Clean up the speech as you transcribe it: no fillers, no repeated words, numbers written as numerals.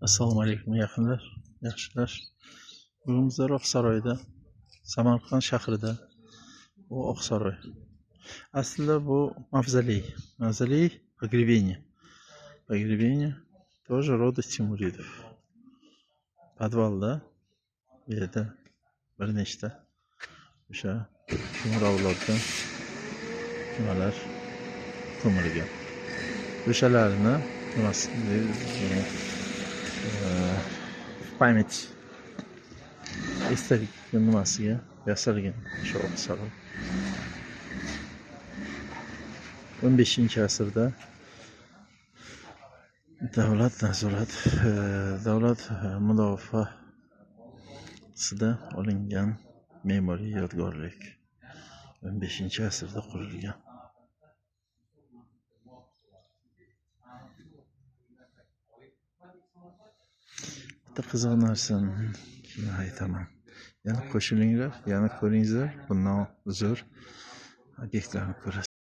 Assalomu alaykum yaqinlar, yaxshilar. Bugun bizlar Oqsaroyda, Samarqand shahrida. Bu Oqsaroy. Aslida bu mavzoley. Mavzoley погребение. Погребение тоже рода Тимуридов. Podvalda bu yerda bir nechta o'sha Temur avlodidan nimalar ko'milgan. O'shalarni nimasi память esdalik nimasiga yasalgan o'sha Oqsaroy. 15-asrda davlat nazorat davlat mudofasida olingan me'moriy yodgorlik. 15-asrda qurilgan. Bitta qiziq narsani keyin aytaman. Yana qo'shilinglar, yana ko'ringizlar, bundan zo'r obyektlarni ko'rasiz.